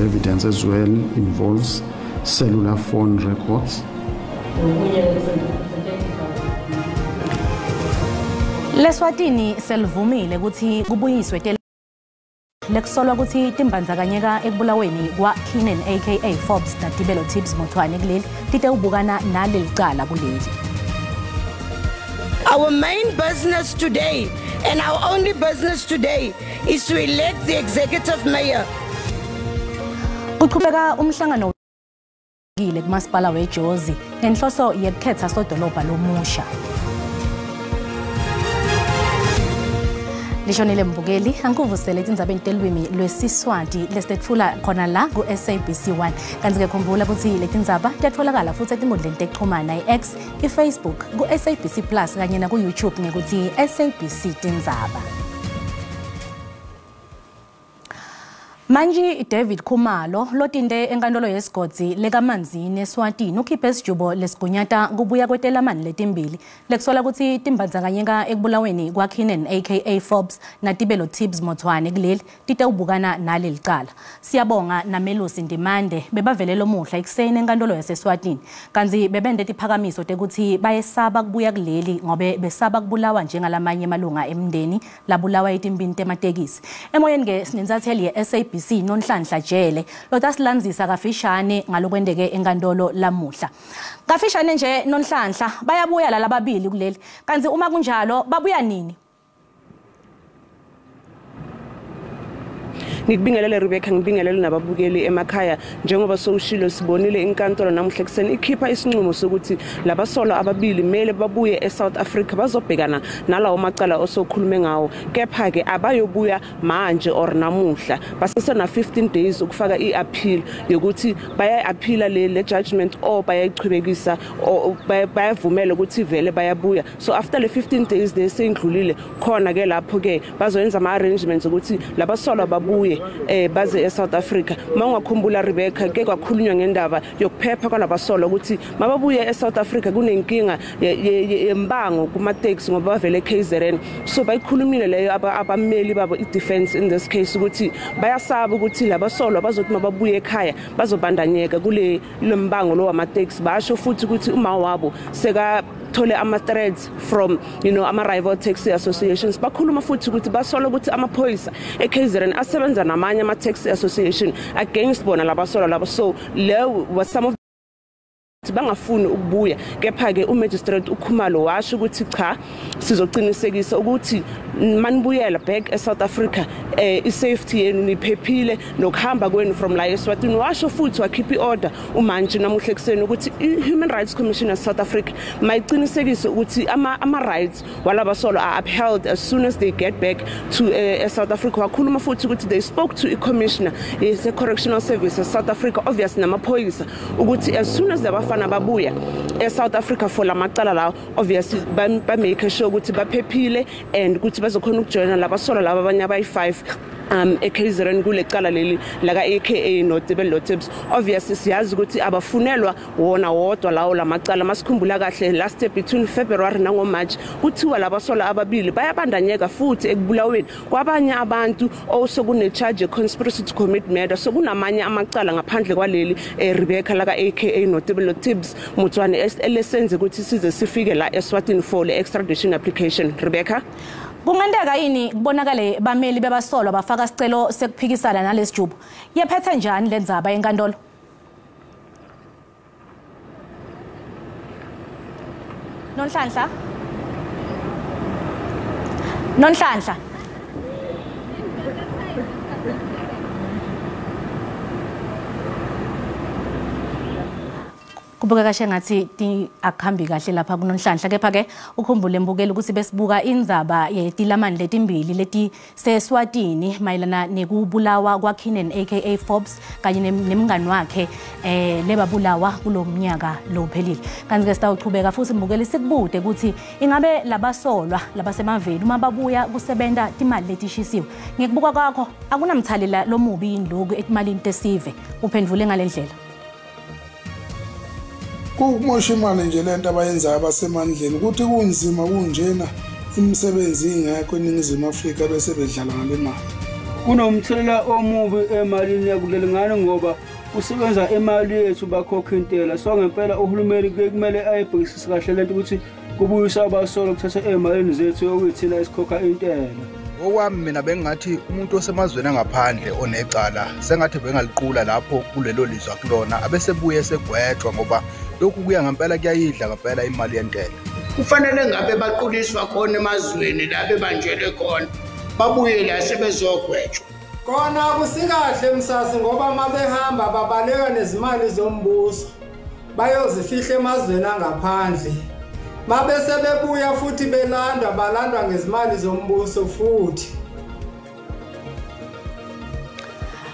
The evidence as well involves cellular phone records. Leswatini selivumile ukuthi kubuyiswe lekusolwa ukuthi timbandzakanyeka ekubulaweni kwa-Keenan aka Forbes naTibelo Tibbs Motshwane kuleli tite ubukana naleli cala kuleli. Our main business today and our only business today is to elect the executive mayor. Kuqhubeka umhlangano kumasipala weJozi ngenhloso yekukhetha sodolobha lomusha. Lishonile mbukeli, angikuvusele tindzabeni telwimi lwesiswati lesitetfula khona la ku-SABC 1. Kanti-ke khumbula ukuthi letindzaba tiyatfolakala futhi etinkundleni tekuchumana i-X, i-Facebook, ku-SABC Plus kanye naku-YouTube ngekuthi SABC Tindzaba. Manje David Khumalo lotinte enkantolo yesigodzi lekaManzini eSwatini ukhiphe isijubo lesigunyata kubuya kwetelamani letimbili lekusola ukuthi timbandzakanyeka ekubulaweni kwaKeenan aka Forbes naTibelo Tibbs Motshwane kuleli tite ubukana naleli cala. Siyabonga naMelusi Ndimande bebavele lomuhla ekuseni enkantolo yaseSwatini kanti bebende tiphakamiso tekuthi bayesaba kubuya kuleli ngobe besaba kubulawa njengalamanye amalunga emndeni labulawa etimpini tematekisi. Emoyeni ke sinensatheli ye-SABC Nonhlanhla Jele lotasilandzisa kafishane ngalokwenteke enkantolo lamuhla. Kafishane nje Nonhlanhla, bayabuya lalababili kuleli, kanti uma kunjalo babuya nini? Ngikubingelele Rebecca, ngibingelele nababukeli emakhaya. Njengoba sowushilo, sibonile inkantolo namuhla ekuseni ikhipha isinqumo sokuthi labasolwa ababili mele babuye eSouth Africa bazobhekana nalawo macala osokhulume ngawo. Kepha-ke abayobuya manje or namuhla, basesena 15 days ukufaka i-appeal yokuthi baya-appeala le judgment or bayayichubekisa or bayavumela ukuthi vele bayabuya. So after le 15 days leseyindlulile khona-ke lapho-ke bazoyenza ama-arrangements ukuthi labasolwa babuye baze eSouth Africa. Mawungakhumbula Rebecca, ke kwakhulunywa ngendaba yokuphepha kwalabasolwa ukuthi mababuye eSouth Africa kunenkinga yembango kuma-taxi ngoba bavele eKZN. So bayikhulumile leyo abameli babo, i-defense in this case, ukuthi bayasaba ukuthi labasolwa bazothi mababuye ekhaya bazobandanyeka kule lombango lo wama-taxi. Basho futhi ukuthi uma wabo seka thole ama-threats from ama-rival taxi associations. Bakhuluma futhi ukuthi basola ukuthi amaphoyisa e-KZN asebenza namanye ama-taxi association against bona labasolwa labo. So le was some of bangafuni ukubuya. Kepha-ke umagistrate uKhumalo washo ukuthi cha, sizoqinisekisa ukuthi manibuyela back eSouth Africa i-safety yenu niphephile nokuhamba kwenu from la eSwatini. Washo futhi wakhipha i-order umantshi namuhla ekuseni ukuthi i-Human Rights Commission of South Africa mayiqinisekise ukuthi ama-rights walabasolwa are upheld as soon as they get back to South Africa. Wakhuluma futhi ukuthi they spoke to i-commissioner ye-Correctional Services South Africa, obviously namaphoyisa, ukuthi as soon as labafana babuya e-South Africa for lamacala lawo, obviously ba-make sure ukuthi baphephile and ukuthi bazokhona ukujoyina labasolwa laba abanye abayi-5 eKZN kule cala leli laka AKA noTebello Tibbs. Obviously siyazi ukuthi abafunelwa wona wodwa lawo lamacala. Masikhumbula kahle, last year between February nango-March kuthiwa labasolwa ababili bayabandanyeka futhi ekubulaweni kwabanye abantu, also kune-charge conspiracy to commit murder. So kunamanye amacala ngaphandle kwaleli Rebecca laka AKA noTebello Tibbs Motshwane elesenze ukuthi size sifike la eSwatini for le extradition application, Rebecca. Kungenteka yini kubonakale bameli bebasolwa bafaka sicelo sekuphikisana nalesijubo? Yephethe njani lendzaba enkantolo? Nonhlanhla? Nonhlanhla? Kubukeka sengathi akuhambi kahle lapha kuNonhlanhla, kepha-ke ukhumbule mbukeli ukuthi besibuka indzaba yetilamani letimbili leti seswatini mayelana nekubulawa kwaKeenan aka Forbes kanye nemngani wakhe lebabulawa kulo mnyaka lophelile. Kanti-ke sitawuchubeka futhi mbukeli sikubude ukuthi ingabe labasolwa labasemaveni uma babuya kusebenta timali letishisiwe, ngekubuka kwakho akunamthalela lomubi yini loku etimalini tesive? Uphendvule ngale ndlela. Kukumosha imali nje lento abayenzayo abasemandleni, ukuthi kunzima kunjena, imisebenzi ingekho eNingizimu Afrika bese bedlala ngale mali. Kunomthelela omubi emalini yakuleli ngani ngoba usebenza imali yethu bakhokha intela. So ngempela uhulumeni kumele ayibhekisise kahle lento ukuthi kubuyisa abasolwa kuthatha emalini zethu okuyithina esikhokha intela. Okwami mina bengathi umuntu osemazweni angaphandle onecala sengathi bengaliqula lapho kulelo lizwe kulona abesebuye segwetshwa, ngoba lokhu kuya ngempela kuyayidla ngempela imali yentela. Kufanele ngabe baquliswa khona emazweni la bebanjelwe khona, babuye la sebezogwetshwa. Kona kusikahle msasi, ngoba mabehamba babaleka nezimali zombuso bayozifihla emazweni angaphandle, mabese bebuya futhi belandwa, balandwa ngezimali zombuso futhi.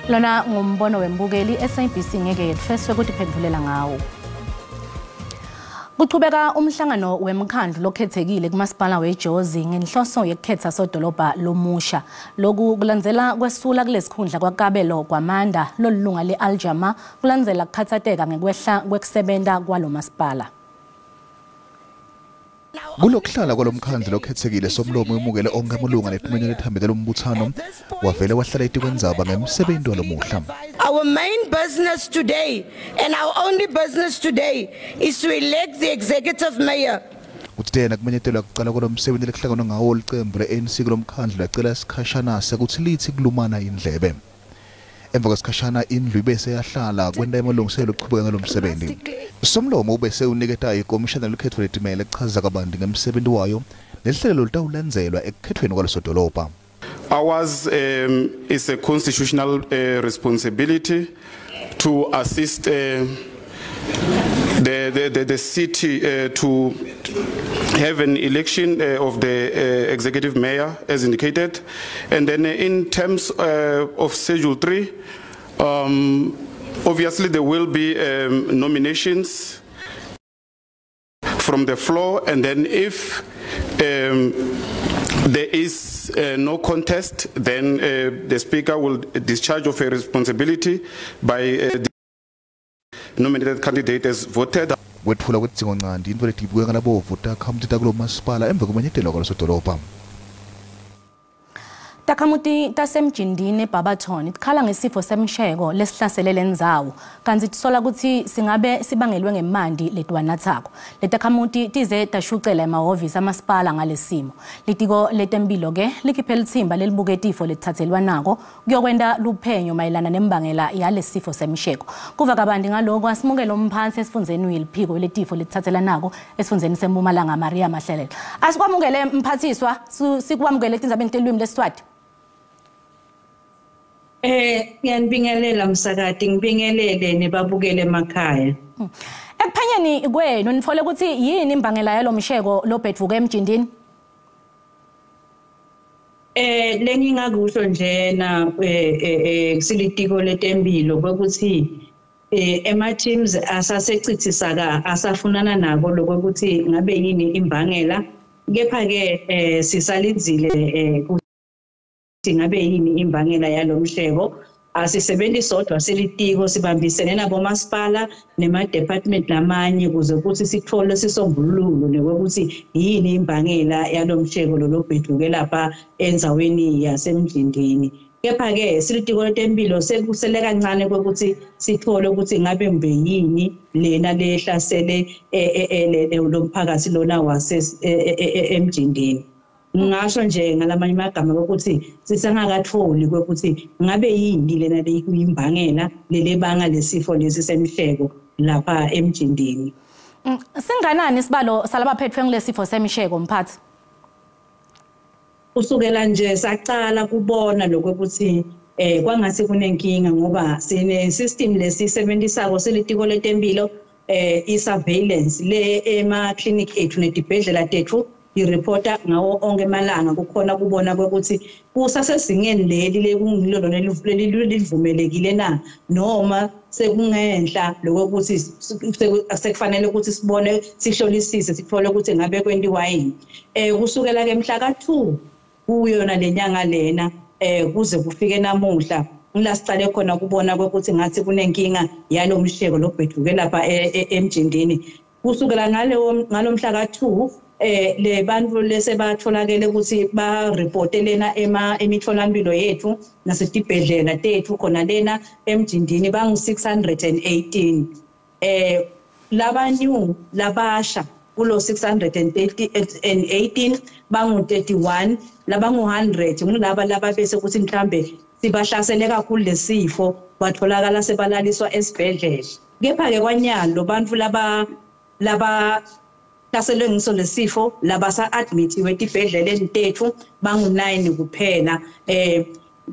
Lona ngumbono wembukeli SABC ngeke yetfeswe kutiphendulela ngawo. Kuchubeka umhlangano wemkhandlu lokhethekile kumasipala weJozi ngenhloso yekukhetha sodolobha lomusha. Loku kulandzela kwesula kulesikhundla kwaKabelo Kwamanda lolunga le-Aljama kulandzela kukhatsateka ngekwehla kwekusebenta kwalo masipala. Kulokuhlala kwalomkhandlu lokhethekile somlomo wemukele onke amalunga netimenywa lethambele lombuthano wavele wahlala etikwendzaba ngemsebenzi walomuhla. Our main business today and our only business today is to elect the executive mayor. Kuthi yena kumenyetelwa kucala kwalomsebenzi lekuhlanganwe ngawo licembu le-ANC kulomkhandlu lacela isikhashana sekuthi lithi kulumana indlebe. Emva kwesikhashana indlu ibese yahlala kwenta emalungiselelo okuchubeka ngalomsebenzi. Somlomo ubese uniketa ikomishana lokhetho letimele kuchaza kabanti ngemsebenzi wayo nehlelo litawulandzelwa ekukhethweni kwalesodolobha. Ours is a constitutional responsibility to assist the city to have an election of the executive mayor as indicated. And then in terms of Schedule 3, obviously there will be nominations from the floor, and then if there is no contest, then the speaker will discharge of a responsibility by the nominated candidate as voted. Kwetfula kwetidzingonchanti intfo letibuke ngalabovu takhamuti takulo masipala emva kwemanyetelwa kwalesodolobha. Takhamuti tasemjindini eBarberton tikhala ngesifo semsheko lesihlasele lendzawo kantsi tisola kutsi singabe sibangelwe ngemanti letiwanatsako. Letakhamuti tize tashucela emahhovisi amasipala ngalesimo. Litiko letempilo ke likhiphe litsimba lelibuke tifo letitsatselwanako kuyokwenta luphenyo mayelana nembangela yalesifo semsheko. Kuva kabanti ngaloko asimukele umphansi esifundzeni yeliphiko letifo letitsatselanako esifundzeni seMpumalanga Maria Mahlelela. Asikwamukele mphathiswa, sikwamukele etindzabeni telulwimi leSiswati. Ngiyanibingelela msakati, ngibingelele nebabukele emakhaya. Ekuphenyeni kwenu nitfole ukuthi yini imbangela yalomsheko lobhedvuke emjindini? Lengingakusho njena silitiko letempilo ukuthi ema teams asasechithisaka asafunana nako lokuthi ngabe yini imbangela, kepha ke sisalindzile ngabe yini imbangela yalomhleko. Asisebenzi sodwa silitiko, sibambisene nabomasipala nema-department lamanye ukuze ukuthi sithole sisombululo nekokuthi yini imbangela yalomhleko lolobheduke lapha endzaweni yasemjindini. Kepha-ke silitiko letempilo sekusele kancane kokuthi sithole ukuthi ngabe mbe yini lena lehlasele lo mphakathi lona wase emjindini. Ngisho nje ngalamanye amagama ukuthi sisengakatholi ukuthi ngabe yini lena leyimbangela lelebanga lesifo lesi semhleko lapha emjindini. Singanani isibalo salabaphethwe ngilesifo semsheko mphathi? Kusukela nje sacala kubona lokuthi kwangathi kunenkinga ngoba sine system lesisebenzisako selitiko letempilo i-surveillance le ema clinic ethu netibhedlela tethu ireporta ngawo onke emalanga, kukhona kubona ukuthi kusasezingeni leli lekungilolo lelivumelekile na noma sekungenhla lokuthi sekufanele ukuthi sibone sihlolisise sithole ukuthi ngabe kwentiwa yini. Kusukela ke mhla ka2 kuyona lenyanga lena kuze kufike namuhla ngila sicale khona kubona ukuthi ngathi kunenkinga yalomsheko lobheduke lapha emjindini. Kusukela ngalomhla ka2 Le bantfu lesebatholakele ukuthi ba reporte lena emitholampilo yethu nasetibhedlela tethu khona lena emjindini bangu 618. Labanyu labasha kulo 618 bangu 31, labangu 100 ngulaba laba bese kuthi mhlambe sibahlasele kakhulu lesifo batholakala sebalaliswa esibhedlela. Kepha ke kwanyalo bantfu laba hlaselwe ngiso lesifo labasa admitiwe etibhedleleni tethu bangu 9 kuphela.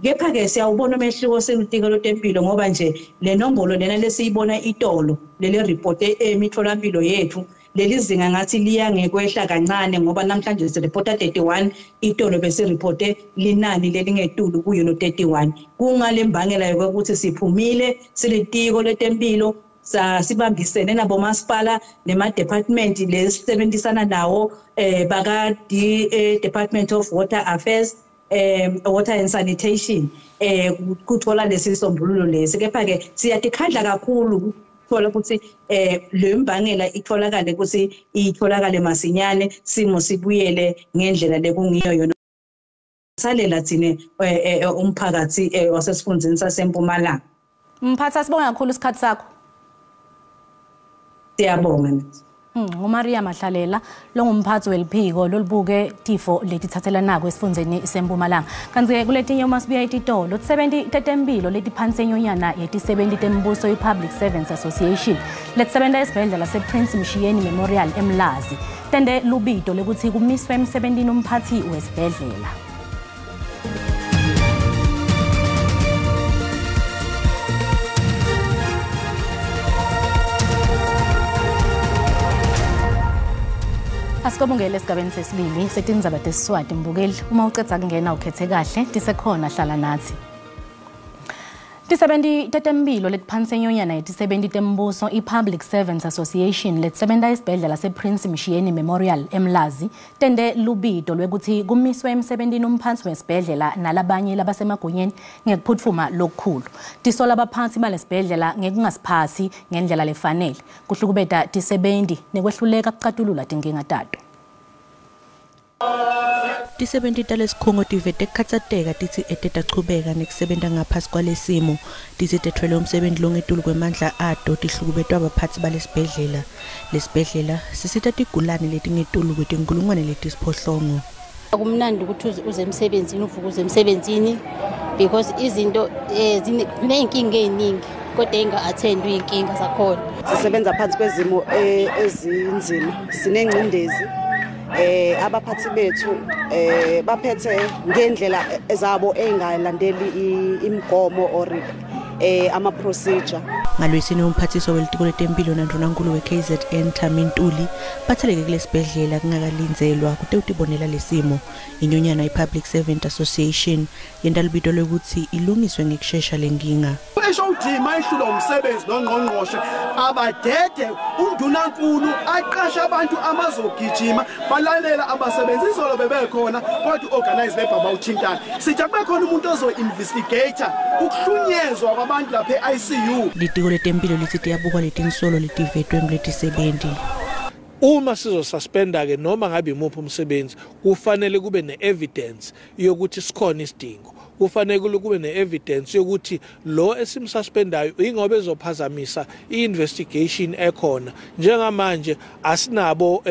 Kepha ke siyawubona umehluko selutiko lwetempilo ngoba nje le nombolo lena lesiyibona itolo lele report emitholampilo yethu leli zinga ngathi liya ngekwehla kancane ngoba namhlanje sireporta 31, itolo bese reporte linani lelingetulu kuyo no 31. Kungale mbangela yokuthi siphumile silitiko letempilo sibambisene nabo masipala nema department lesebenzisana nawo baka Department of Water Affairs, Water and Sanitation, kuthola lesi sombululo lesi. Kepha ke siyatikhandla kakhulu thola ukuthi le mbangela itholakale ukuthi itholakale masinyane, simo sibuyele ngendlela lekungiyo yona. Salela thine umphakathi wasesifundzeni saseMpumalanga. Mphatha, sibonga kakhulu isikhathi sakho. Siyabonga. NguMaria Mahlalela longumphathi weliphiko lolubuke tifo letithathelana esifundzeni seMpumalanga. Kanti-ke kuletinye uma sibuya etitolo, tisebenti tetempilo letiphansi enyonyana yetisebenti tembuso i-Public Servants Association letisebenta esibhedlela se-Prince Mshiyeni Memorial eMlazi tende lubito lekuthi kumiswe emsebentini umphathi wesibhedlela. Asikobongele esigabeni sesibili setindzaba tesiswati. Mbukeli, uma ucedza kungena ukhethe kahle, tisekhona, hlala nathi. Tisebenti tetempilo letiphansi enyonyana yetisebenti tembuso i-Public Servants Association letisebenta esibhedlela se-Prince Mshiyeni Memorial eMlazi tende lubito lwekuthi kumiswe emsebentini umphansi wesibhedlela nalabanye labasemagunyeni ngekuphutfuma lokukhulu. Tisola abaphansi balesibhedlela ngekungasiphasi ngendlela lefanele, kuhlukubeta tisebenti nekwehluleka kucatulula tinkinga tato. Tisebenti talesikhungo tivete kukhatsateka titsi etetachubeka nekusebenta ngaphasi kwalesimo. Titsi tetfwele umsebenzi longetulu kwemandla ato tihlukubetwa abaphatsi balesibhedlela. Lesibhedlela sisita tigulane letingetulu kwetinkulungwane letisiphohlongo. Kumnandi ukuthi uze emsebenzini, uvuke uze emsebenzini because izinto ziney'nkinga ey'ningi kodwa ey'nga-attendwi iy'nkinga zakhona. Sisebenza phansi kwezimo ezinzima, sinengcindezi. Abaphathi bethu baphethe ngendlela ezabo engalandeli imigomo or ama procedure. Ngalwesine umphathiswa welitiko letempilo nandunankulu we-KZN Thami Ntuli batheleke kulesibhedlela kungakalindzelwa kute utibonela lesimo. Inyonyana i-Public Servant Association yenta lubito lwekutsi ilungiswe ngekushesha lenkinga. HOD mayihlulwa umsebenzi nongqongqoshe abadede undunankulu aqasha abantu amazogijima balalela abasebenzi izolo bebekhona kodwa organize bebhaba uthintana. Sithi akube khona umuntu ozo-investigate ukuhlunyezwa kwabantu lapha e-ICU. Litiko letempilo lithi tiyabukwa letinsolo letivetwe nguletisebenti. Uma sizosuspenda ke noma ngabe imuphi umsebenzi, kufanele kube ne-evidence yokuthi sikhona isidingo. Kufanele kube ne-evidence yokuthi lo esimsuspendayo ingoba ezophazamisa i-investigation ekhona. Njengamanje asinabo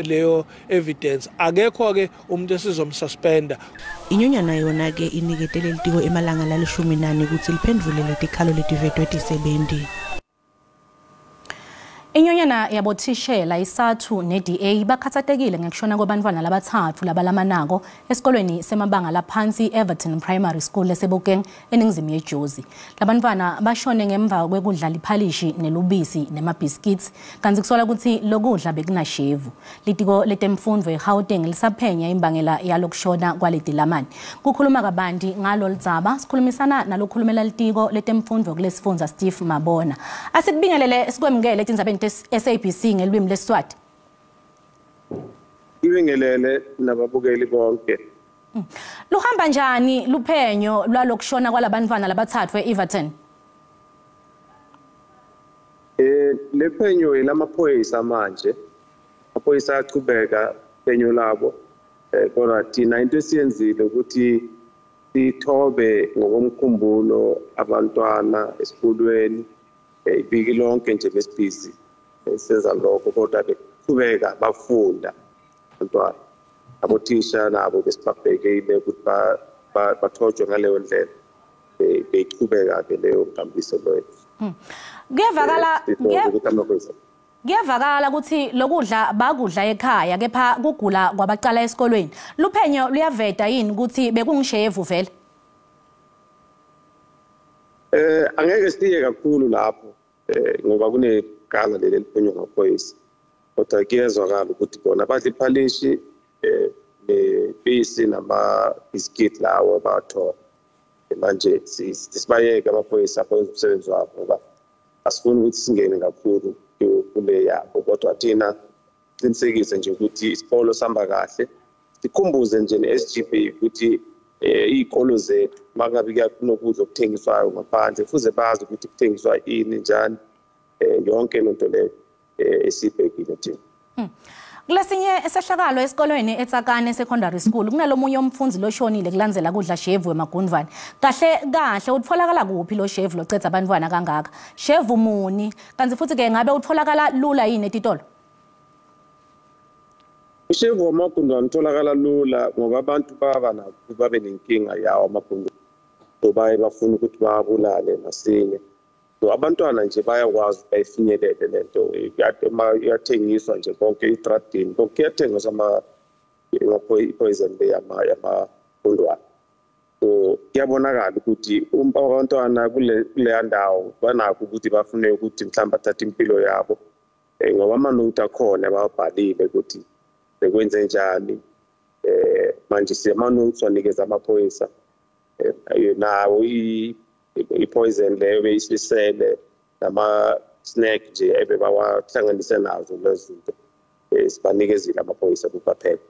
leyo evidence, akekho ke umuntu esizomsuspenda. Inyonyana yona ke iniketele litiko emalanga lali-14 ukuthi liphendvule letikhalo letivetwe tisebenti. Inyonyana yabothishela iSATU ne-DA bakhathatekile ngekushona kwabantwana labathathu labalamanako esikolweni semabanga laphansi Everton Primary School eSebokeng eningizimu yeJozi. Labantwana bashone ngemva kwekudla liphalishi nelubisi nemabhiskits, kanti kusola ukuthi lokudla bekunashevu. Litiko letemfundvo eGauteng lisaphenya imbangela yalokushona kwaletilamani. Kukhuluma kabanti ngalo ludzaba sikhulumisana nalokhulumela litiko letemfundvo kulesifundza Steve Mabona. Asikubingelele sikwemukele etindzabeni SABC ngelwimi leSiswati. Ngibingelele nababukeli bonke. Luhamba njani luphenyo lwalokushona kwalabantwana labathathu eEverton? Lephenyo elamaphoyisa manje. Amaphoyisa ayachubeka phenyo labo, kodwa thina into esiyenzile ukuthi sithobe ngokomkhumbulo abantwana esikolweni, ibiki lonke nje besibhizi senza lokho, kodwa beqhubeka bafunda abantwana. Abothisha nabo besibabhekile ukuthi bathotshwe ngaleyo ndlela, beyiqhubeka-ke leyo nkambiso leyo. Kuyevakala ukuthi lokudla bakudla ekhaya kepha kugula kwabaqala esikolweni. Luphenyo luyaveda yini ukuthi bekungishevu vele? Angeke siye kakhulu lapho ngoba kunegala leli eliphenywa ngamaphoyisa. Kodwa kuyezwakala ukuthi bona badla iphalishi nebisi namabhiskit lawo abathola. Manje sibayeke amaphoyisa abenze umsebenzi wabo ngoba asifuni ukuthi singene kakhulu kule yabo, kodwa thina qinisekise nje ukuthi isikolo sihamba kahle. Sikhumbuze nje ne-SGB ukuthi iy'kolo zethu mangabe kunokudla okuthengiswayo ngaphandle kufuze bazi ukuthi kuthengiswa ini njani, yonke lento leyo esibhekile thina. Kulesinye esehlakalo esikolweni eTsakane Secondary School kunalomunye umfundzi loshonile kulandzela kudla shevu emagundvwane. Kahle kahle utfolakala kuphi lo shevu locedza abantwana kangaka? Shevu muni? Kanti futhi ke ngabe utfolakala lula yini etitolo? Ushevu wamagundwane utholakala lula ngoba abantu baba nabo babe nenkinga yawo amagundwane. So baye bafuna ukuthi bawabulale masinya. So abantwana nje bayakwazi bayifinyelele lento, iyathengiswa nje konke etradini, konke kuyathengiswa i-poison le yamagundwane. So kuyabonakala ukuthi abantwana kuleya ndawo banakho ukuthi bafune ukuthi mhlawumbe bathathe impilo yabo, ngoba amanothi akhona bawabhalile ukuthi bekwenze njani. Manje siyamanothi wanikeza amaphoyisa, nawo i-poison leyo beyisisele nama-snack nje ebebawahlanganise nazo lezo zinto, sibanikezile amaphoyisa ukuthi bapheke.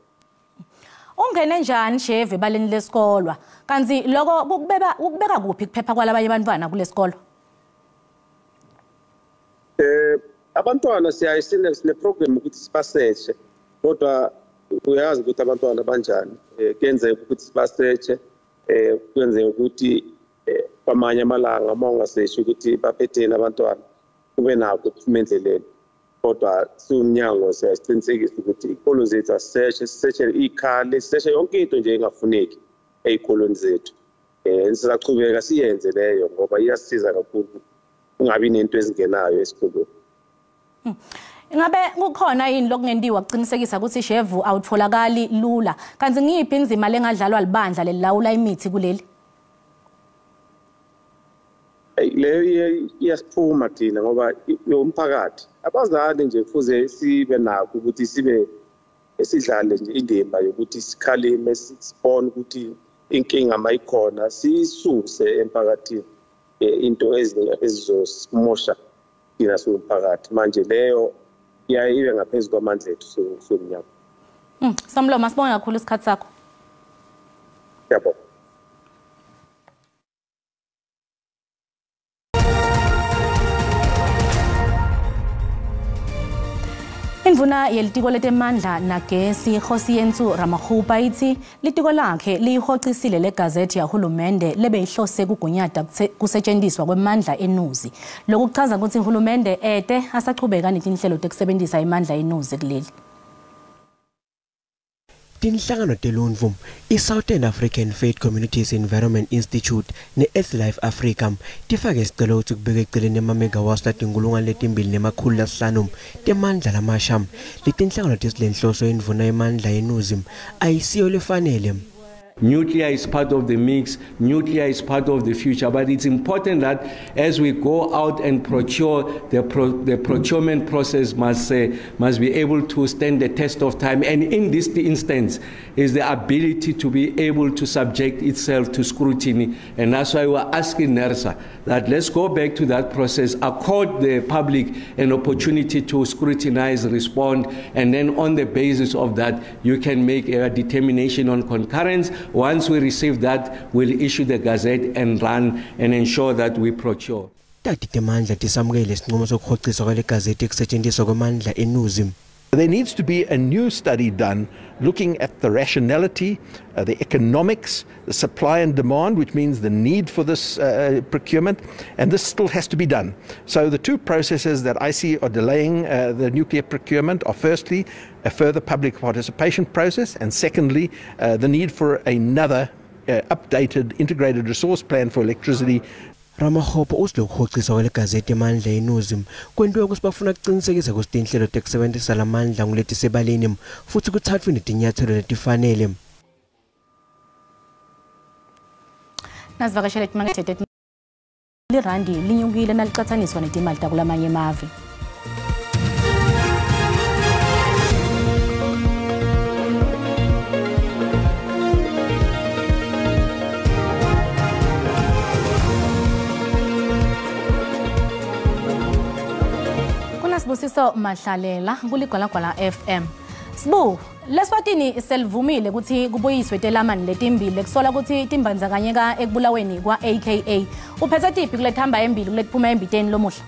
Ungene njani shevu ebaleni lesikolwa? Kanti lokho kukubeka kuphi kuphepha kwalabanye abantwana kulesikolo? Abantwana siyaye sine program ukuthi sibaseshe, kodwa uyazi ukuthi abantwana banjani. Kuyenzeka ukuthi sibaseshe, kuyenzeka ukuthi kwamanye amalanga uma ungaseshi ukuthi baphetheni abantwana kube nako ukuphuma endleleni. Kodwa siwumnyango siyasiqinisekisa ukuthi iy'kolo zethu asiseshe, siseshe iy'khali, siseshe yonke into nje engafuneki ey'kolweni zethu. Sisaqhubeka siyenze leyo ngoba iyasisiza kakhulu kungabi nento ezingenayo esikolweni. Ingabe kukhona yini lokungentiwa kuqinisekisa ukuthi shevu awutholakali lula? Kanti ngiyiphi inzima lengadlalwa libandla lelilawula imithi kuleli? Leyo iyasiphuma thina ngoba yomphakathi. Abazali nje kufuze sibe nakho ukuthi sibe esidlale nje indima yokuthi sikhalime, sibone ukuthi inkinga mayikhona siyisuse emphakathini, into ezizosimosha thina siwumphakathi. Manje leyo iyaye ibe ngaphezu kwamandla ethu siwumnyango. Somlomo, sibonge kakhulu isikhathi sakho. Ngiyabonga. Indvuna yelitiko letemandla nagesi Kgosientsho Ramokgopa itsi litiko lakhe liyihocisile le gazethi yahulumende lebeyihlose kugunyata kusetshenziswa kwemandla enuzi. Lokhu kuchaza ukuthi uhulumende ete asachubeka netinhlelo tekusebenzisa imandla enuzi kuleli. Tinhlangano teluntfu, i-Southern African Faith Communities Environment Institute ne-Earth Life Africa tifake isicelo ukuthi kubekwe eceleni ema-megawatts la2500 temandla lamasha. Letinhlangano tisilenhloso indvuna yemandla yenuzi ayisiyo lefanele. Nuclear is part of the mix, nuclear is part of the future, but it's important that as we go out and procure, the procurement process must be able to stand the test of time, and in this instance is the ability to be able to subject itself to scrutiny. And that's why we're asking NERSA that let's go back to that process, accord the public an opportunity to scrutinize, respond, and then on the basis of that, you can make a determination on concurrence. Once we receive that, we'll issue the gazette and run and ensure that we procure. Tati temandla tisamukele isinqumo sokuhoxiswa kwale gazette ekusetshenziswa kwamandla enuzi. There needs to be a new study done looking at the rationality, the economics, the supply and demand, which means the need for this procurement, and this still has to be done. So the two processes that I see are delaying the nuclear procurement are firstly, a further public participation process, and secondly, the need for another updated integrated resource plan for electricity. Ramokgopa utsi lokuhociswa kweligazeti emandla enuzi kwentiwe kutsi bafuna kucinisekisa kutsi tinhlelo tekusebentisa lamandla nguletisebaleni futsi kutsatfwe netinyatselo letifanele. Nasivakashele timakethe lirandi linyukile nalicatsaniswa netimali takulamanye emave. Sibusiso Mahlalela kuLigwalagwala FM. Sibu, leSwatini selivumile ukuthi kubuyiswe telamani letimbili kusola ukuthi timbandzakanyeka ekubulaweni kwa-AKA. Uphethe tiphi kulethamba embili kuletiphuma embiteni lomuhla?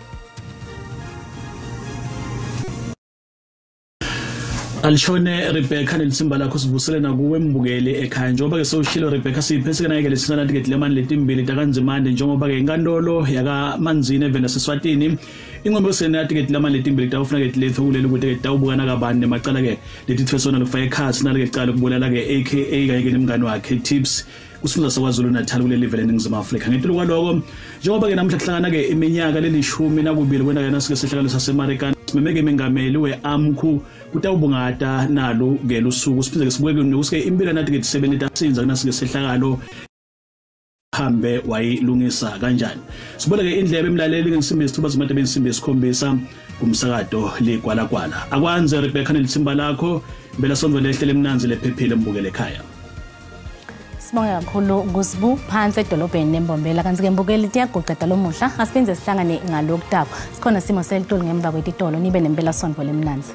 Alishone Rebecca nelitsimba lakho sivusele nakuwe mbukeli ekhaya njengoba ke sewushilo Rebecca siyiphethe naye ke lesina ke lemani letimbili takanzimande njengoba ke inkantolo yakaManzini eveni laseSwatini ingombe senati ke lemani letimbili tawufuna ke lethu kuleli ukuthi ke tawubukana kabani nemacala ke letithwesona lokufaka ekhasi naleke cala ukubulala ke AKA kanye ke nemngani wakhe Tips kusifunda saKwaZulu Natal kuleli vele eNingizimu Afrika. Ngetulu kwaloko njengoba ke namhla kuhlangana ke iminyaka lelishumi nakubili kwena ke nasike sehlakalo saseMarikana simemeke mengameli we-AMCU kutawubungata nalo ke lusuku siphinde ke sibuke nokuthi ke impilo nathi ke tisebenti tasinza kunasike sehlakalo hambe wayilungisa kanjani. Sibone ke indlebe emlaleli ngensimbi yesithuba zimade bensimbi yesikhombisa kumsakato Ligwalagwala. Akwanze Rebecca nelithimba lakho impela sonto lehle lemnanzi lephephile mbukele ekhaya. Sibonge kakhulu kusibu phansi edolobheni neMbombela kanti ke mbukeli tiyaguceda lomuhla asiphindze sihlangane ngalokutako. Sikhona simo selitulu ngemva kwetitolo nibe nempela sonto lemnanzi.